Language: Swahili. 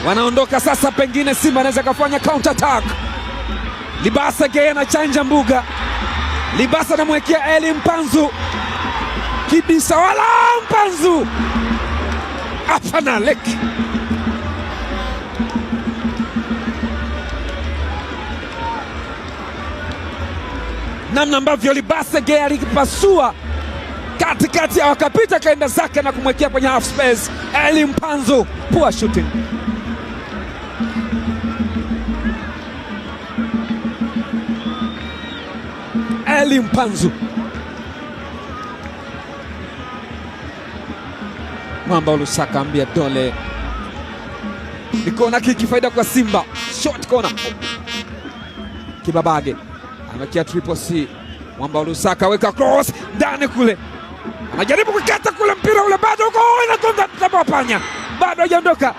Wanaondoka sasa, pengine Simba anaweza kafanya counter attack. Libasa Geye anachanja mbuga. Libasa anamwekea Eli Mpanzu kibisa, wala Mpanzu hapana leki. Namna ambavyo Libasa Geye alipasua katikati, wakapita kaenda zake na kumwekea kwenye half space Eli Mpanzu, poor shooting. Eli Mpanzu Mwamba Lusaka ambia dole ni kona kiki, faida kwa Simba, short corner. Kibabage amekia Triple C. Mwamba Lusaka weka cross ndani kule, anajaribu kukata kule, mpira ule bado uko inagonga panya, bado hajaondoka.